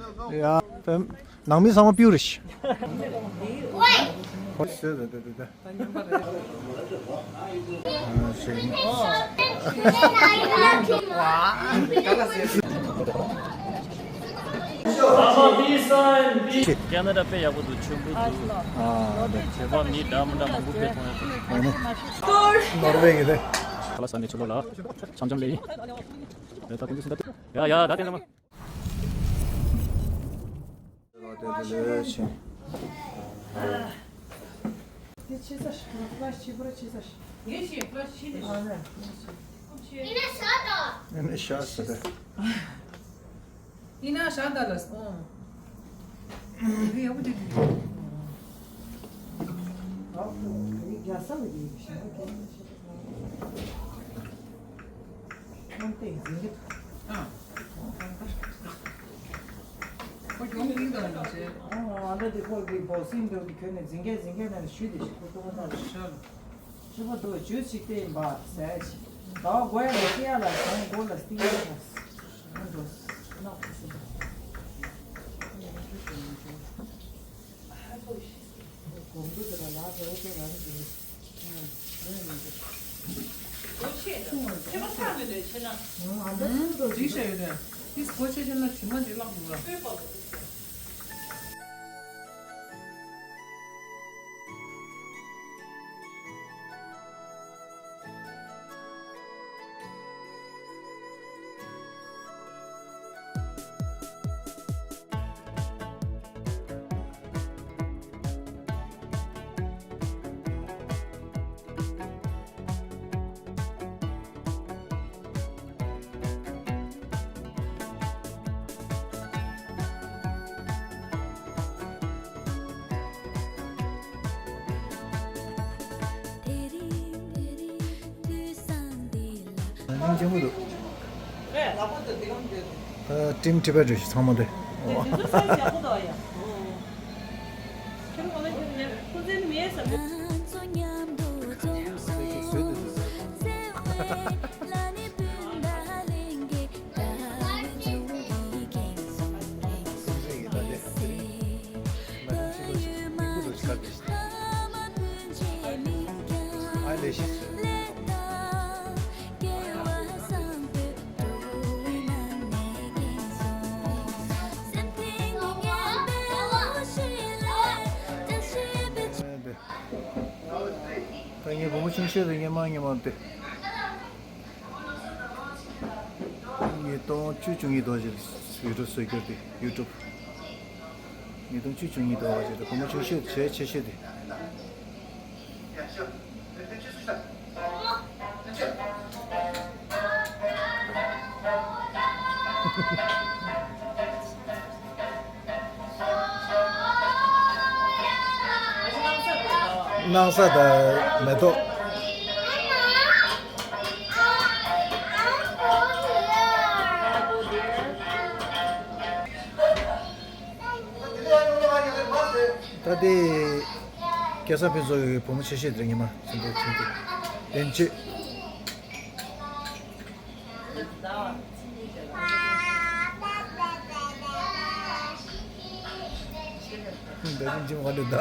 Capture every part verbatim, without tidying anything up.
ཡ། ནང་མི་ཚང་མ་པིའུ་རེད་ཤག་ཀེ་ན་ཌ་དཔེ་ཡག་པོ་འདུག་ཆེན་པོ་འདུག་ཨ་ལེ། བོད་པ་མི་འདྲ་མི་འདྲ་མང་པོ་དཔེ་མཐོང་ཡོད། ཨ་ནི། ནོར་ཝེ་གི་རེད། ཁ་ལག་ཟ་ནས་ཕྱི་ལོགས་ལ་འཆམ་འཆམ་ལས་ཡིན། ཡ་ཡ་ད་དེ་ཚང་མ། དེ་ཆེ་ས་ཞིག་ཕ་ཆེ་པོ་ར་ཆེ་ས་ཞིག་ངས་ཤེས་ཕ་ཆེ་ནས། ཨ་ལེ། ཡིན་ན་ཤ་ད། ཡིན་ན་ཤ་ཟེར་ད། ཡིན་ན་ཤ་ད་ལ་སོང་། རི་ཡག་པོ་དེ་དེ། རྒྱ་ས་ལ་ཡིན་ཤ་ད། ཁྱོད་ཏིག་འཛིན་གྱི། ཨ། ཁོ་གྱོང་གིན་དང་ནི་ཟེར། ཨ་འདྲ་དེ་ཁོ་གི་སྦོག་སིང་འདྲ་གི་ཁྱོད་ནས་འཛིན་གྱི་འཛིན་གྱི་ན་ཞུས་ཏེ་ཞིག་ཁོ་ཏོག་ན་ལ་ཤ་ལ། ཤི་བ་དོ་ཇུས་ཅིག་སྟེ་ཡིན་པ་ཟེར་ཞིག་ད་དགོས་ཡ་ལ་སྟེ་ཡ་ལ་གང་དགོས་ལ་སྟེ་ཡ་ལ་ཟེར། འགྲོ་ནག་ཏུ་སུ་གོང་བུ་དེ་ལ་ལ་དེ་འོ་དེ་རང་གི་ཨ་ཆེ་ཆེ་མ་ཚར་མི་འདོད་ཆེ་ན། ཨ་འདྲ་སུ་འགྲོ་འདི་ཤ་ཡོད་དེ། ཏིས་གོ་ཆེ་ཆེ་ན་དྲི་མ་འདི་བརླག་འདུག་ལ། སྤོས་པ་གོ་ཏིས་ཡ། ཨ་ནི་ཆེན་པོ་འདུག་ཨ་ཊིམ་ཊི་བེཊ་རེད་ཚང་མ་དེ། ད་ངའི་བུ་མོ་ཆུང་ཤོས་དེ་སྔོན་མ་སྔོན་མ་དེ། ཉིས་སྟོང་བཅུ་བཅུ་གཉིས་དོ་ཞིག་ཡུ་ཊུབ་བཟོ་རྒྱུ་དེ་ཡུ་ཊུབ། ཉིས་སྟོང་བཅུ་བཅུ་གཉིས་དོ་ཞིག་དེ་བུ་མོ་ཆུང་ཤོས་བྱས་ཆེ་ཤོས་དེ། སྣང་ས་དང་མེ་ཏོག་ད་དེ་སྐལ་བཟང་ཕུན་ཚོགས་ཀྱི་བུ་མོ་ཆེ་ཤོས་དེ་ཉི་མ་ཆེན་པོ་ཆེན་པོ་དན་ཅི། འདི་ཅི་མ་འདི་ད།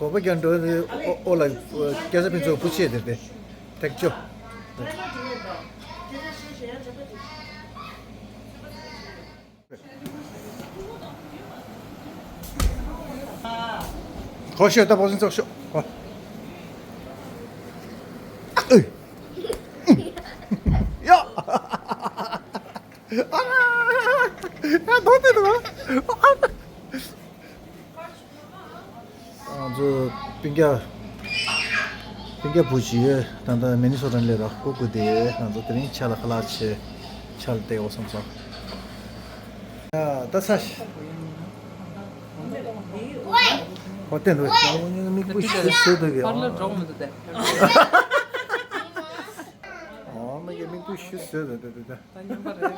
གོ་པ་རྒྱ་འགྲོ་དེ་ཨོ་ཨོ་ལ་སྐལ་བཟང་ཕུན་ཚོགས་བུ་ཆེ་དེ་དེ་ཐེག་ཅོ། ཁོ་ཤོད་ད་བོ་སིན་ཚོགས་ཤོད་ཁོ། ཨེ། ཡ། ཨ། ཡ་དོ་དེ་དོ། ང་ཚོ་སྤུན་ཀྱག་སྤུན་ཀྱག་བུ་ཞིག་ད་ལྟ་མི་ནི་སོ་ཊ་ནས་སླེབས་ར་ཀུ་ཀུ་དེ་ང་ཚོ་དེ་རིང་ཆ་ལ་ཁ་ལག་ཆེ་ཆ་ལ་བལྟས་འོ་བསམ་སོང་། ཡ་ད་ཚ་ཤི། ཧོ་ཏེན་རུ་མིག་པུ་ཤི་སོས་འདུག་གི། ཨོ་མ་གི་མིག་པུ་ཤི་སོས་འདུག་ད་ད་ད། ད་ཉམས་པ་རེད།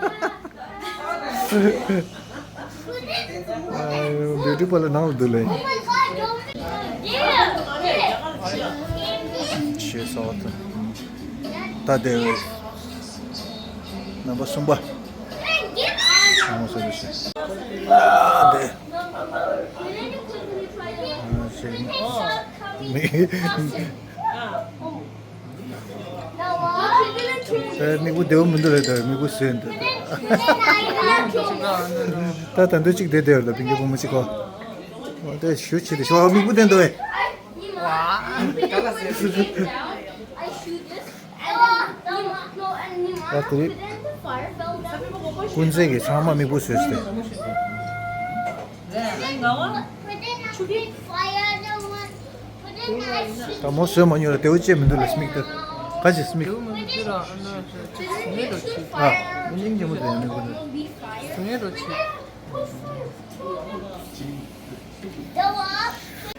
ཨ་ཡོ་བི་ཡུ་ཊི་པར་ལར་ནང་ལ་འདུག་ལེ། ཞེས་སོགས་ད་དེ་རྣམ་པ་གསུམ་པ། ཨ་མ་སོ་རེ་ཤི། ཨ་དེ། ཨ་ཤི། མི། ད་མིག་པོ་བདེ་བོ་མི་འདུག་རེད། ད་མིག་པོ་བཟོས་འདུག་ད་ད་འདོད་ཅིག་བསྡད་བསྡད་ཡོད་ལ། ཕིང་གི་བུ་མོ་གཅིག་གོ། འོ་དེ་ཞུ་ཆེ་དེ་ཤོག་མིག་པོ་བསྟན་འདུག་ཨེ། ད་དེ་རིང་ཀུན་གཟིགས་ཀྱིས་ཚང་མ་མིག་པོ་བཟོས་ཏེ། ད་མོ་བཟོས་མ་མྱོང་ལ་དེའུ་ཅེས་མི་འདུག་ལ་སྨིག་ཏུ། ག་ཅི་སྨིག་ཨ། མི་སྙིང་རྗེ་མོ་དེ་ཡང་མིག་པོ་འདུག་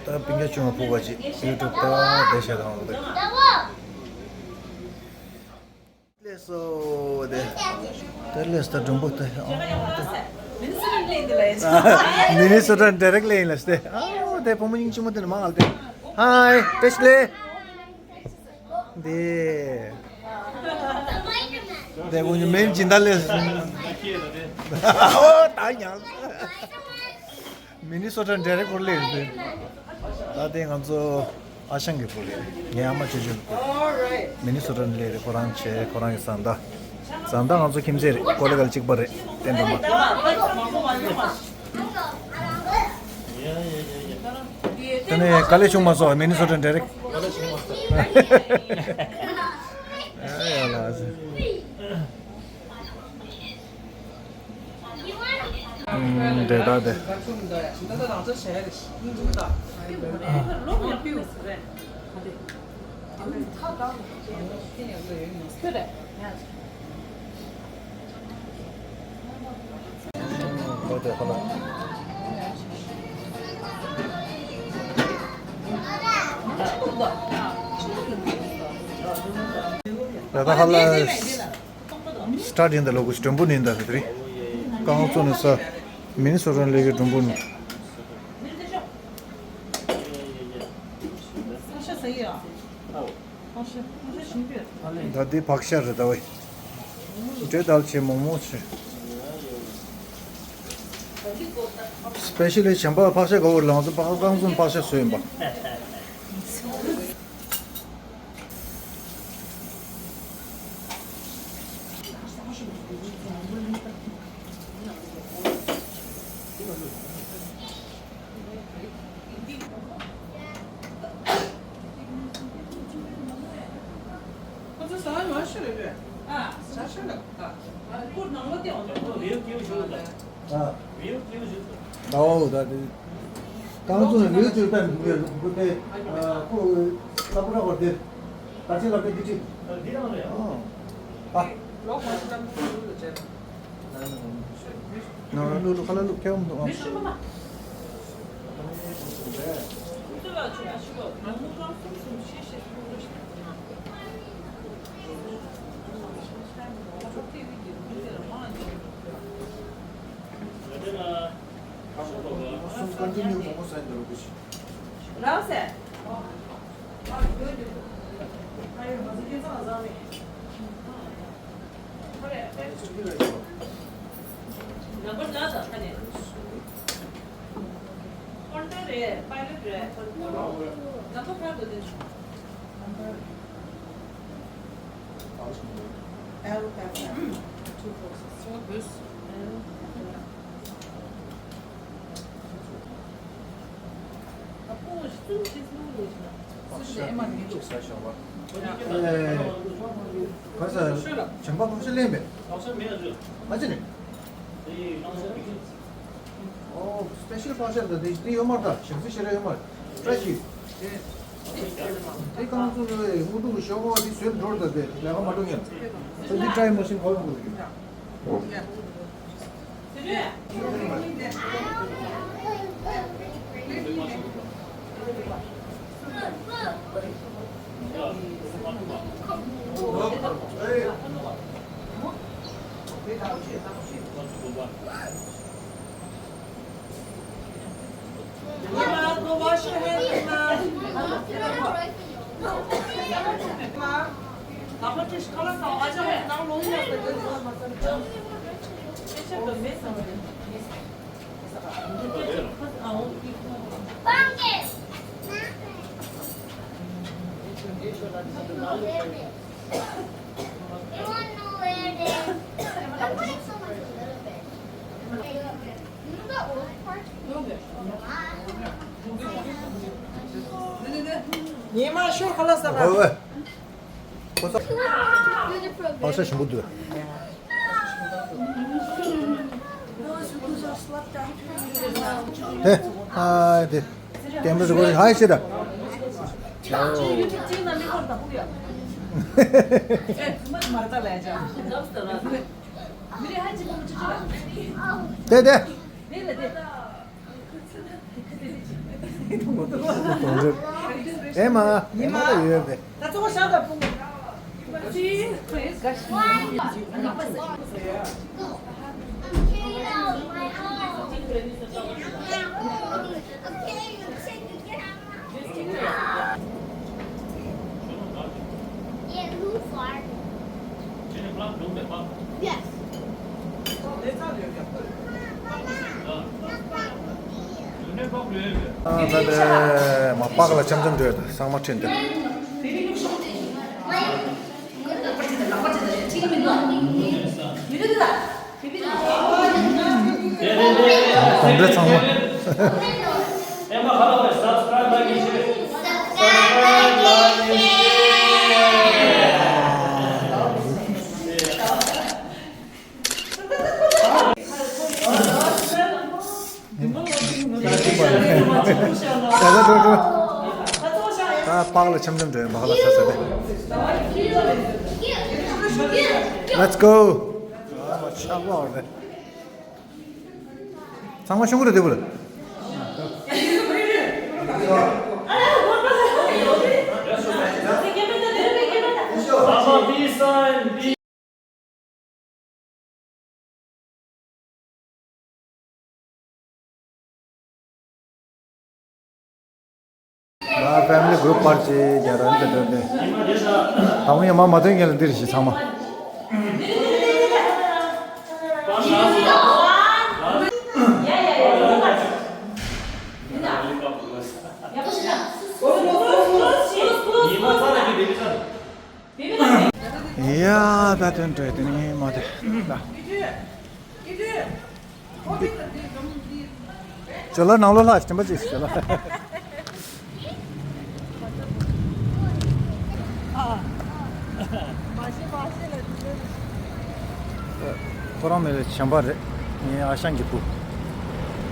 ད་སྤུན་ཀྱག་ཆུང་བ་ཕུག་པ་ཅིག་ཡུ་ཊུབ་ད་བསྡད་བཞག་དང་འོ་དེ། ལས་སོ་དེ། དེ་ལས་ད་སྒྲོམ་བུ་དེ་ཨང་དེ། མི་ནི་སོ་ཊ་ཌའི་རེག་ལས་ཡིན་ལ་སྟེ། ཨང་དེ་བུ་མོ་སྙིང་རྗེ་མོ་དེ་ནི་མང་ཨལ་དེ། ཧའི་པེ་ཤི་ལེ། དེ། དེ་བུ་མོ་མིན་སྦྱིན་བདག་ལས། ཨོ་ད་ཡང་། མི་ནི་སོ་ཊ་ཌའི་རེག་སྐོར་ལས་རེད། ད་ལྟའི་ང་ཚོ་ཨ་ཞང་གི་བུ་རེད། ངའི་ཨ་མ་ཅོ་ཅོ་གི་བུ་རེད། མི་ནི་སོ་ཊ་ནས་སླེབས་རེད། ཁོ་རང་བྱས་ཁོ་རང་གི་བཟའ་ཟླ། བཟའ་ཟླ་ང་ཚོ་ཁྱིམ་མཚེས་རེད། ཀོ་ལེ་གལ་གཅིག་པ་རེད། བསྟན་འགྲོ་མ། དེ་ནས་དཀའ་ལས་བྱུང་མ་སོང་། མི་ནི་སོ་ཊ་ནས་ཌའི་རེག་ཡ་ལ། ཨུམ། དེ་ད་དེ། ད་ད་ཧ་ལ། སི་ཊཱཊ་ཡིན་ད་ལོ་གུ་སྒྲོམ་བུ་ནི་ཡིན་ད་དེ་རིང་། རྐང་བཙུགས་ནས་ས། མི་ནི་སོ་ཊ་ནས་སླེབས་ཀྱི་སྒྲོམ་བུ་ནི། ད་འདི་ཕག་ཤ་རེད་ད་ཝེ། འདྲེ་དལ་ཆེ་མོག་མོག་ཆེ། སི་པེ་ཤལ་ལི་བྱམས་པ་ཕག་ཤ་དགའ་བོ་རེད་ལ། ང་ཚོ་ཕག་རྐང་བཙུགས་ཕག་ཤ་བཟོས་ཡིན་པ། ཁོ་ཚོ་ཟ་མ་ཤེས་རེད་པས། ཨ། ཟ་ཤེས་ལ། ཨ། ཁོ་ནང་ལོགས་དེ་འོང་དུས་ཁོ་ལེའུ་ཀེའུ་ཞུ་ལ། ཨ། ལེའུ་ཀེའུ་ཞུ། ལའོ་ད་དེ། རྐང་བཙུགས་ནས་ལེའུ་ཅིག་བཏང་འདུག་པས། ཁོ་དེ། ཨ། ཁོ་ས་ཕོ་ར་བར་དེ། ད་ཅི་ལབ་པའི་འདི་ཅིག་འདི་རང་རེད། ཨ། ཨ། ལོག་མ་ཤི་ད་མི་ཁོ་ལུག་ལ་བྱས། ན་ལུ་ལུ་ཁ་ལ་ལུ་ཁྱེད་འོང་དུ་ཨང་། རང་སེ། ནམ་བར་ལ་དང་ཁ་ནས། ཧོན་ཌ་རེད། པའི་ལོཊ་རེད། ནམ་བར་ཁ་དོ་དེ། L F two four six. ག་ས། བྱམས་པ་ཕག་ཤ་ལེན་པས། ཨ་ཅེ་ནི། ཨོ། སི་པེ་ཤལ་ཕག་ཤ་ད་དེ་དེ་ཡོད་མ་རེད། ད་ཞག་རྩི་ཤེས་ར་ཡོད་མ་རེད། བཀྲ་ཤིས། དེ་རྐང་བཙུགས་ནས་དངོས་གྲུབ་ཀྱི་ཞོགས་པ་དེ་བཟོས་འགྲོ་རེད། ད་དེ་ལས་ཀ་མ་འགྲོ་ཉན། ད་འདི་ཊའི་མ་ཤིན་ག་པར་འགྲོ་གི། ཉི་མ་ཤོར་ཁ་ལག་ཟ་ག་ཨོ་ཨོ། ཁོ་ས། ཨོ་ས་ཞིམ་པོ་འདུག་ཧེ། ཨ་དེ། ཀེམ་ར་རི་ཀོར་ཌིང་ཧའི་ཤེ་ད། དེ་དེ། ཨེ་མ། ཨེ་མ་ལ་ཡོད་པས། ཨ་ད་ལྟ་མ་པགས་ལ་འཆམ་འཆམ་འགྲོ་ཡོད། ཚང་མ་ཁྲིད་འདུག་གདོང་འདྲེ་ཚང་མ། ད་པགས་ལ་འཆམ་འཆམ་འགྲོ་ཡོད། མ་ཧ་ལ་ས་ས་ཏེ། Let's go. ཆགས་པ་འོར་ཏེ། ཚང་མ་ཤོང་གི་རེད་དེ་བུ་ལ། ང་ཕེ་མི་ལི་གུ་རུབ་པར་ཅིག་རྒྱ་ར་འདི་འདྲ་འདི། ད་དུང་ཡང་མ་མ་ཐོན་ངེས་ལ་འདིར་ཞིག་ཚང་མ། ཡ་ད་དོན་འདྲ་དེ་ནི་མ་དེ་ད། ཇོ་ལ་ནང་ལོགས་ལ་སྤྲིན་པ་ཅིག་ཇོ་ལ། ཁོ་རང་མི་ལ་གཞན་པ་རེད། ངའི་ཨ་ཞང་གི་བུ།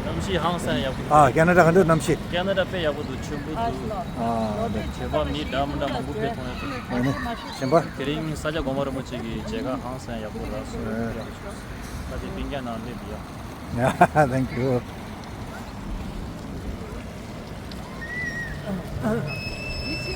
གནམ་གཤིས་ཧང་སང་ཡག་པོ་འདུག་ཨ་ཀེ་ན་ཌ་ག་འདྲ་གནམ་གཤིས། ཀེ་ན་ཌ་དཔེ་ཡག་པོ་འདུག་ཆེན་པོ་འདུག་ཨ་ད་བྱེད་པ་མི་འདྲ་མི་འདྲ་མང་པོ་དཔེ་མཐོང་ཡོད་འདུག་ཨ་ནི་གཞན་པ། དེ་རིང་ས་སྐྱ་གོང་མ་རིན་པོ་ཆེ་གི་མཇལ་ཁ་ཧང་སང་ཡག་པོ་རག་སོང་། ཨ། ཡག་ཤོས། ད་དེ་སྤུན་ཀྱག་ནང་སླེབས་ཡོད། Thank you.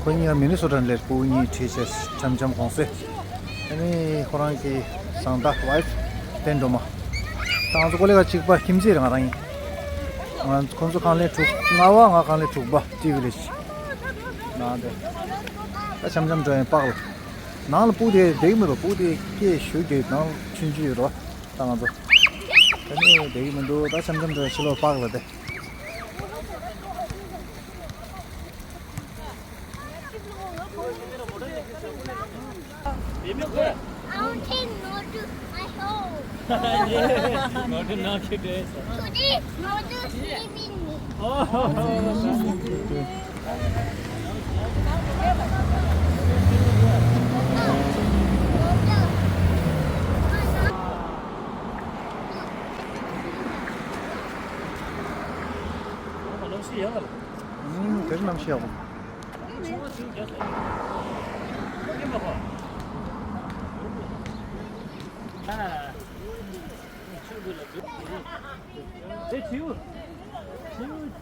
ཁོ་གཉིས་ཡང་མི་ནི་སོ་ཊ་ནས་སླེབས། སྤུ་གུ་གཉིས་ཁྲིད་བྱས་འཆམ་འཆམ་གོང་སེ། ཨ་ནི་ཁོ་རང་གི་བཟའ་ཟླ་ཝའི་ཕི་བསྟན་སྒྲོལ་མ། ད་ང་ཚོ་ཀོ་ལི་ག་གཅིག་པ་ཁྱིམ་མཚེས་རེད། ང་རང་ཡིན། ང་ཁོང་ཚོ་ཁང་ལས་དྲུག་ལྔ་པ། ང་ཁང་ལས་དྲུག་པ། ཊི་ཝི་ལེ་ཇི་ནང་དེ། ད་འཆམ་འཆམ་འགྲོ་ཡིན་པགས་ལ། ནང་ལ་སྤུ་གུ་དེ་བསྡད་ཀྱི་མི་འདུག་སྤུ་གུ་དེ་སྐད་ཞུ་རྒྱུ་ནང་ཆུང་ཆུང་ཡོད་རོ། ད་ང་ཚོ་ད་ནི་བསྡད་ཀྱི་མི་འདུག་ད་འཆམ་འཆམ་འགྲོ་ཕྱི་ལོགས་པགས་ལ་དེ། I want to know to my home. Go to knock your dress. Today, no to sleeping. Oh. ཨུམ། དེ་གནམ་གཤིས་ཡག་པོ།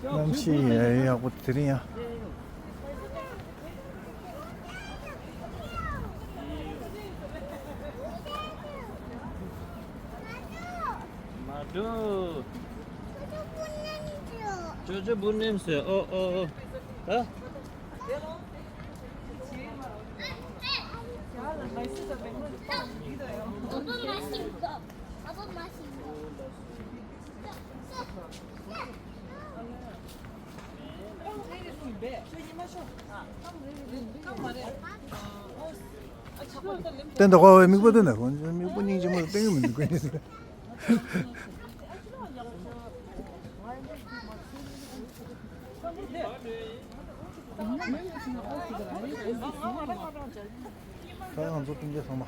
གནམ་གཤིས་ཡག་པོ་དེ་རིང་ཡང་། ཅོ་ཅོ་བུ་ནེམ་ཟེར། ཨོ་ཨོ་ཨོ། ད། སྟོན་ད་ཁོ་བའི་མིག་པོ་སྟོན་ད་ཁོ་མིག་པོ་སྙིང་རྗེ་མོ་སྟོན་གི་མི་འདུག་ཁོ། ད་ང་ཚོ་སྤུན་ཀྱག་ཚང་མ་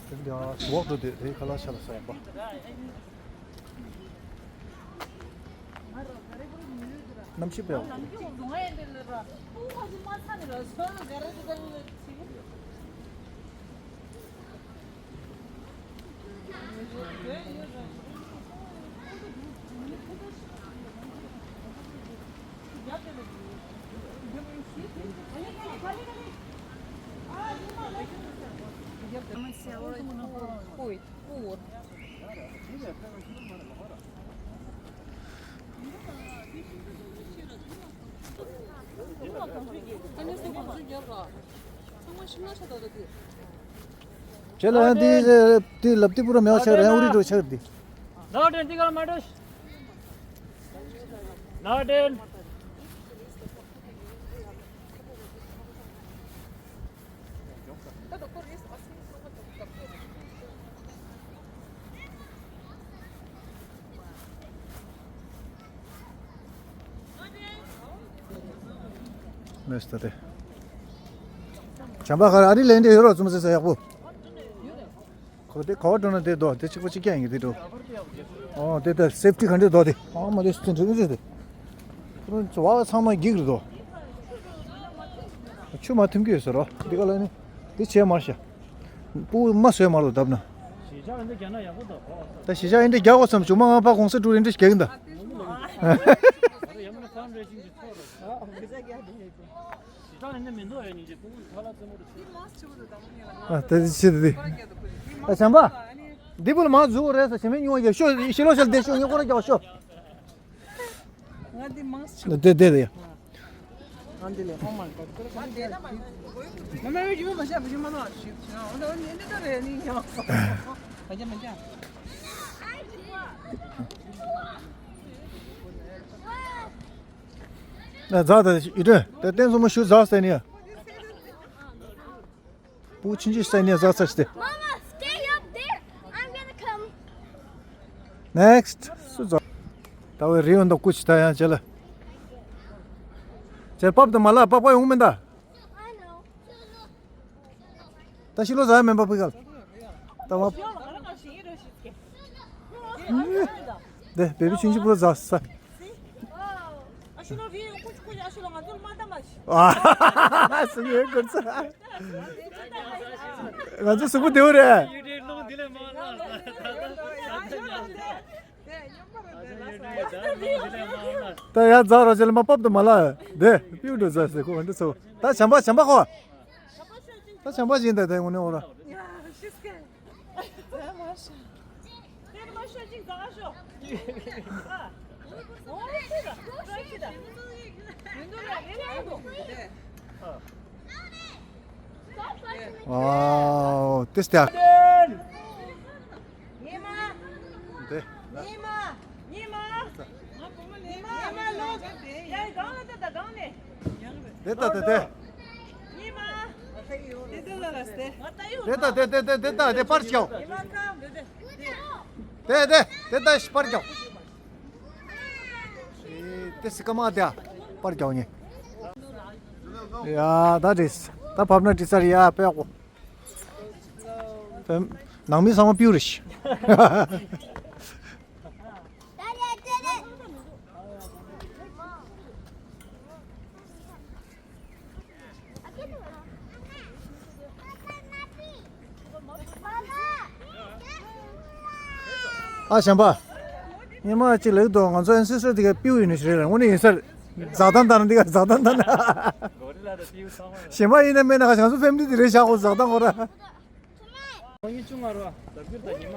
དེ་འདྲ་ཟུག་འགྲོ་དུས་དེའི་ཁ་ལག་ཆ་ལ་ཟ་ཡག་པ། གནམ་གཤིས་དཔེ་ཡག་པོ་འདུག་ཁྱེད་ལ་ཡང་དེ་དེ་ལབ་དེ་པུ་ར་མེད་པ་ཆགས་རེད། ཡང་ཨུ་རི་འགྲོ་ཆགས་རེད་དེ། ལག་དྲན་དེ་ག་མ་འགྲོ། ལག་དྲན། ལེས་ཏ་དེ། བྱམས་པ་ག་རེ་ཨ་རི་ལན་འདྲེ་ཡོད་རོགས་ཙུམ་ཟེར་ས་ཡག་པོ། ཁོ་དེ་ག་བ་འགྲོ་ན་དེ་འདུག་དེ་གཅིག་པ་གཅིག་རྐྱང་ཡིན་གི་དེ་འགྲོ། ཨོ་དེ་ལྟར་སེབ་ཊི་ག་འདྲས་འདུག་དེ། ཨོ་མ་དེ་སུ་འགྲོ་གི་རེད་དེ། ཁོ་ཚོ་བ་ཚང་མ་འགྱིག་རེད་དོ། ཆུ་མ་ཐིམ་གི་ཡོད་ཟེར་རོ། འདི་ག་ལ་ནི་དེ་བྱས་མར་ཤ། སྤུ་མ་བཟོས་མར་ལ་བརྡབ་ན། ད་གཞིས་ཆགས་ཨེ་འདྲ་རྒྱག་གོ་བསམ་བྱུང་མ། ང་ཕ་གོང་ས་ཀྲུའུ་ཨེ་འདྲ་ཞིག་རྒྱག་གི་འདའ། ཨ་ད་ཅི་ད་དེ། ཨ་བྱམས་པ། འདི་བུ་ལ་མ་འཛུགས་རེད་ཟེར་བྱེད་མེད་ཉུང་བ་རྒྱག་ཤོ་ཤི་ལོ་ཤལ་དེ་ཤོ་ཉོ་ཁོ་ར་རྒྱག་ཤོ། ང་འདི་མང་སུ་དེ་དེ་དེ། ང་འདི་ལས་ཧོང་མང་ག་ཚོད་ཁ་ནས་མ་མ་ཡོད་ཀྱི་མ་བྱ་བ་ཞིག་མ་ནོར་ཞིག་ང་འོ་ན་འདི་འདི་ལྟ་རེད་ནི་ཡང་མ་བྱ་མ་བྱ། ན་ཛ་ད་ཡི་དྲན་དེ་བསྟན་སྲུང་མ་ཞུ་ཛ་སྟེ་ནི་ཡ། པུ་ཆིན་ཅི་སའི་ནས་ཟ་ཚར་ཏེ། Mama, stay up there. I'm gonna come. Next. སུ་ཟ། ད་བའི་རི་ཡོན་དང་ཀུ་ཆི་ད་ཡང་བྱེད་ལ། བྱེད་པབ་དུ་མ་ལ་པབ་པ་ཡོང་མིན་ད། I know. ད་ཤི་ལོ་ཟ་མེན་པ་པི་གལ། ད་བ། དེ་བེ་བི་ཆུན་ཅི་པུ་རོ་ཟ་ས། ཨ་སུ་ཡོད་གོ་ཚ། ང་ཚོ་སུ་པུ་དེའུ་རེད། ད་ཡ་ཛ་རོ་ཅེ་ལ་མ་པབ་ཏུ་མ་ལ། དེ་པིའུ་འགྲོ་ཟ་སེ་ཁོ་འདི་ཚོ། ད་བྱམས་པ་བྱམས་པ་ཁོ། ད་བྱམས་པ་བཞིན་ད་དེ་ངོ་ནས་འོ་ར། ཨོ་ཏེ་སྟེ། དེ། ཉི་མ། ཉི་མ། ཉི་མ་ལོག་ཡ་གང་ལ་ད་ད་གང་ནས། དེ་ད་དེ་དེ། ཉི་མ། དེ་དེ་ལ་ལ་སྟེ། དེ་ད་དེ་དེ་དེ་དེ་ད་དེ་པར་ཅོ། ཉི་མ་ཁམ་དེ་དེ། དེ་དེ་དེ་ད་པར་ཅོ། དེ་སི་ཀ་མ་དེ་པར་ཅོ་ཉེ། ཡ་ད་དྲིས་ད་བབ་ན་དྲིས་ས་རེད་ཡ་པེ་ཀོ། ནང་མི་ཚང་མ་པིའུ་རེད་ཤི། ཨ་བྱམས་པ། ཉི་མ་གཅིག་ལེགས་འདུག་ང་ཚོ་ཨན་སི་སི་དེ་ག་པིའུ་ཡིན་ནི་ཞིག་རེད་ལ་དངོས་གནས་ཡིན་ས་རེད། འཛག་སྟངས་ལྟར་ན་འདི་ག་འཛག་སྟངས་ལྟར་ན། གཞན་པ་ཡིན་ན་མེད་ན་ང་ཚོ་ཕེ་མི་ལི་དེ་རེད་བཞག་གོ་འཛག་སྟངས་གོ་ར། ཁོང་གཉིས་ཆུང་ང་རོ་ལབ་རྒྱུར་ད་ཉི་མ།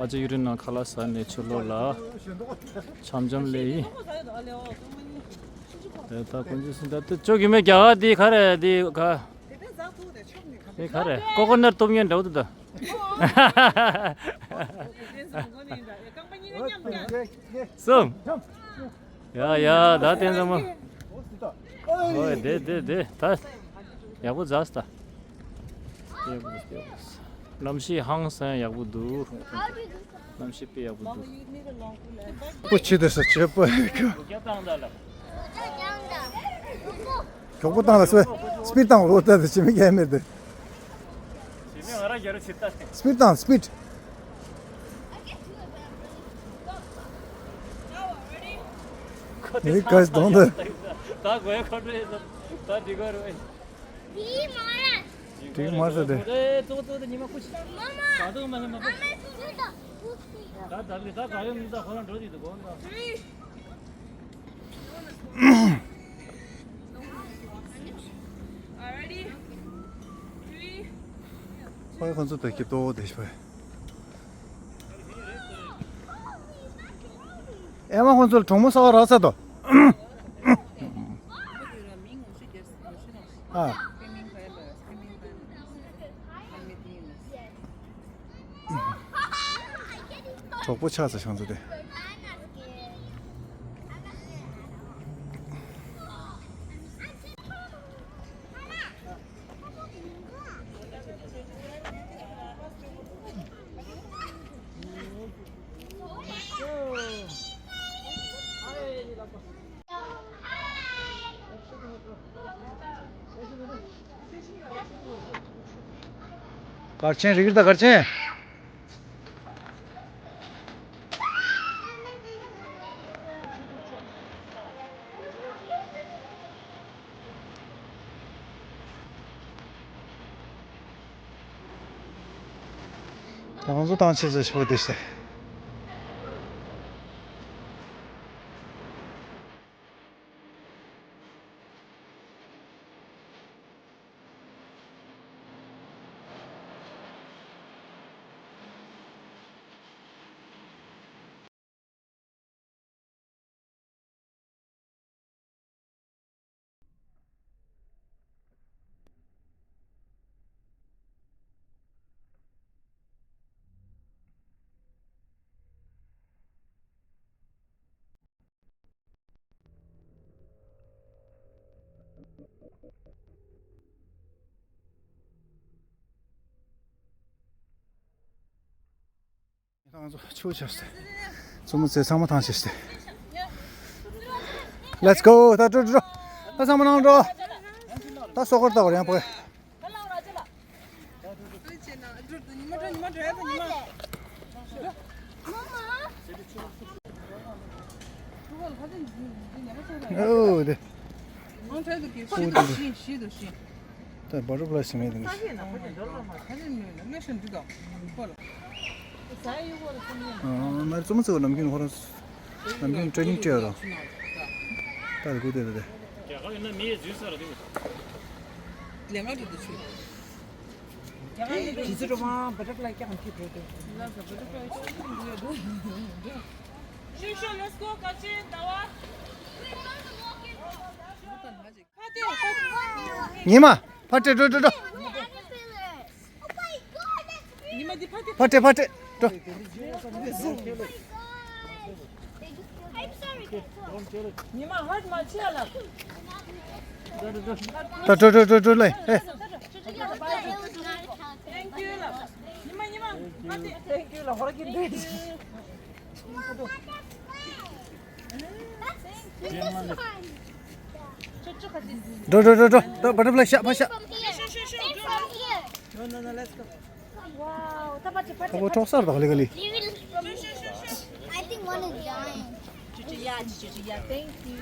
ཨ་ཅེ་ཡུ་རི་ནང་ཁ་ལག་ཟ་ནས་ཆུ་ལོག་ལ། འཆམ་འཆམ་ལས་ཡིན། དེ་ད་ཀུན་གྱི་སུ་ད་དེ་ཅོ་གི་མེད་རྒྱ་གར་དེ་ག་རེ་དེ་ག་དེ་ག་རེ་ཀོ་ཀོ་ནར་གཏུབ་མཁན་འདྲ་བོ་དེ་ད། གསུམ། ཡ་ཡ་ད་བསྟན་ཚང་མ། ཨོ་དེ་དེ་དེ་ད་ཡག་པོ་ཛས་ད། གནམ་གཤིས་ཧང་སང་ཡག་པོ་འདུག་གནམ་གཤིས་དཔེ་ཡག་པོ་འདུག་པོ་ཆེ་དེ་ས་ཆེ་པོ། མགྱོགས་པོ་བཏང་ལ་སོ། སྤིར་བཏང་ལོ་ད་དེ་ཆེ་མི་རྒྱལ་མེད་དེ། སྤིར་བཏང་སྤིར། མི་ག་ཞིག་གཏོང་དེ། ད་གོ་ཡ་ཁོ་ཏྲེ་ད་འགྲིག་གོ་རེད། འགྲིག་མ་སོང་དེ། ཨེ་ཏོ་ཏོ་ཏོ་ཉི་མ་ཀུ་ཤི། ད་དུང་མ་ཧེ་མ་ཀུ་ཤི། ད་ད་ལི་ད་ག་ཡོད་མི་ད་ཁོ་རང་འགྲོ་དེ་དུ་གོ་ད། ཁོ་ཁོ་ཚོ་ད་སྐྱིད་ཏོ་དེ་ཤི་བས། ཨེ་མ་ཁོ་ཚོ་གྲོགས་མོ་གསར་པ་རག་ཚར་དོ། ཨ། གྲོགས་པོ་ཆགས་ཚར་ཤང་ཚོ་དེ། གར་ཆེན་རིག་ར་ད་གར་ཆེན། ད་ང་ཚོ་ཏང་ཆེ་ཚོ་ཤོག་དེ་ཟེར། ང་ཚོ་ཆུ་ཆར་སེ། ཚོ་མོ་ཚེ་ཚང་མ་ཐང་ཆེ་སེ། Let's go. ད་འགྲོ་འགྲོ། ད་ཚང་མ་ནང་འགྲོ། ད་སོ་ཁར་ད་བར་ཡང་པོ། ཨོ་དེ། ད་བ་རུ་པ་ལ་སེ་མེད་དེ་ནི། ཨ་མར་ཙུམ་ཙུ་ནམ་རྒྱུན་ཧོ་ར། ནམ་རྒྱུན་ཊེ་ནིང་སྤྲད་རོགས། ད་རེ་གུ་དེ་དེ་དེ། རྒྱ་གར་ཡིན་ན་མི་ཡི་འཛུལ་ས་ར་དེ། ལས་ང་རེད་དུ་ཆུ། རྒྱ་གར་ཡིན་ན་ཇི་སི་རོ་མ་བ་ཊར་ཕ་ལའི་ཀྱང་ཁྱི་འགྲོ་དེ། ལ་ས་བ་ཊར་ཕ་ལའི་ཆུ་འགྲོ་དེ། ཤུ་ཤུ་let's go ཀ་ཆེན་ཟླ་བ། ཉི་མ། ཕར་སྤྲད་འགྲོ་འགྲོ་འགྲོ། ཕར་སྤྲད་ཕར་སྤྲད་འགྲོ། ཉི་མ་ཧར་མ་ཆེ་ལ། ད་འགྲོ་འགྲོ་འགྲོ་འགྲོ་ལེ་ཧེ། Thank you. Thank you. འགྲོ་འགྲོ་འགྲོ་འགྲོ། ད་བ་ཊར་ཕ་ལའི་ཤ་ཕ་ཤ། From here. From here. No, no, no, let's go. Wow, ད་པ་ཅི་པ་ཅི། ད་བོ་ཀྲོག་སར་དང་ལེ་ག་ལི། I think one is dying. Thank you.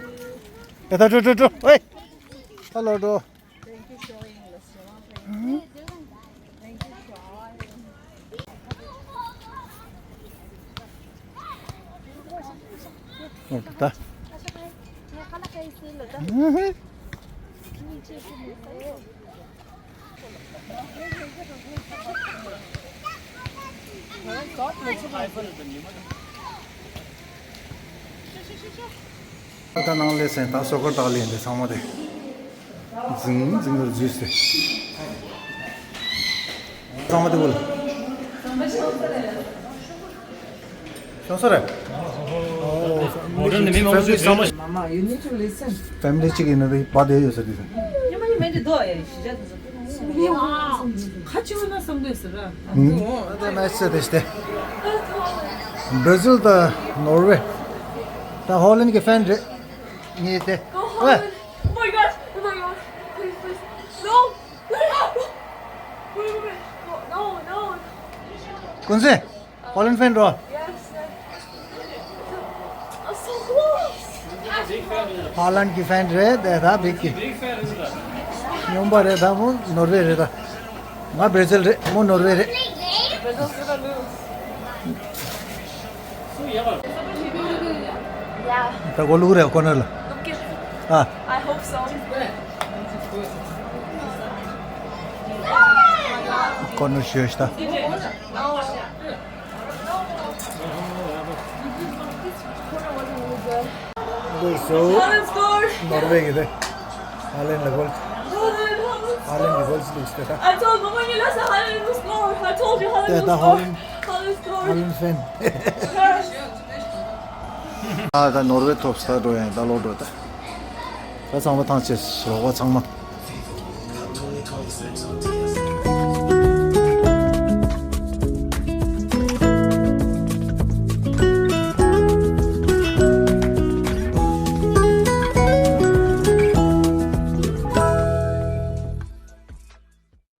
ད་འགྲོ་འགྲོ་འགྲོ། ཨེ། ད་ལོ་འགྲོ། Thank you, showing us. Thank you, showing. ད། ད་ནང་ལས་སེང་ད་སོ་ཀར་དག་ལས་འདི་ཚང་མ་དེ་འཛིང་འཛིང་རུ་འཛུལ་སེ། ཚང་མ་དེ་བུ་ལ། ཤོང་ས་རེད། ཧོ་ཊེལ་ནས་མི་མང་པོ་ཚང་མ། Mama, you need to listen. ཕེ་མི་ལི་གཅིག་ཡིན་ན་དེ་བ་དེ་ཡོད་ས་དེ་ཚོ། ཁ་ཆེ་བ་ན་བསམ་དུས་ཟེར་ར། ཨུམ། ད་ནའི་སི་དེ་སྟེ། བྷར་ཛིལ་དང་ནོར་ཝེ། ད་ཧོ་ལན་གྱི་ཕེན་རེད། ངས་དེ། ཨེ། Oh my God! Oh my God! Please, please. No! Wait, wait, wait. No, no, no. ཀུན་གཟིགས། ཧོ་ལན་ཕེན་འགྲོ། Yes, yes. I'm so close. ཧོ་ལན་གྱི་ཕེན་རེད་དེ་ད་བིག་གི། སྨྱོན་པ་རེད་ད་མོ་ནོར་ཝེ་རེད་ད། ང་བྷར་ཛིལ་རེད་མོ་ནོར་ཝེ་རེད། Brazil's gonna lose. Yeah. ད་གོ་ལུག་རེད་ཀོ་ནར་ལ། Okay. ཨ། I hope so. ཀོ་ནར་ཞུས་ད། འདི་སུ། Haaland scored. ནོར་ཝེ་གི་རེད། ཧ་ལན་ལ་གོལ། Haaland, Haaland scored. ཧ་ལན་གི་གོལ་ཅི་འདུག་ཟེར་ད། I told Mama you lost Haaland scored. I told you Haaland དེ་ད་scored. ཧ་ལན། Haaland scored. ཧ་ལན་ཕེན། ཨ་ད་ནོར་ཝེ་ཐོབ་ས་འགྲོ་ཡང་ད་ལོག་འགྲོ་ད། ད་ཚང་མ་ཐང་ཆད་རོགས་པ་ཚང་མ།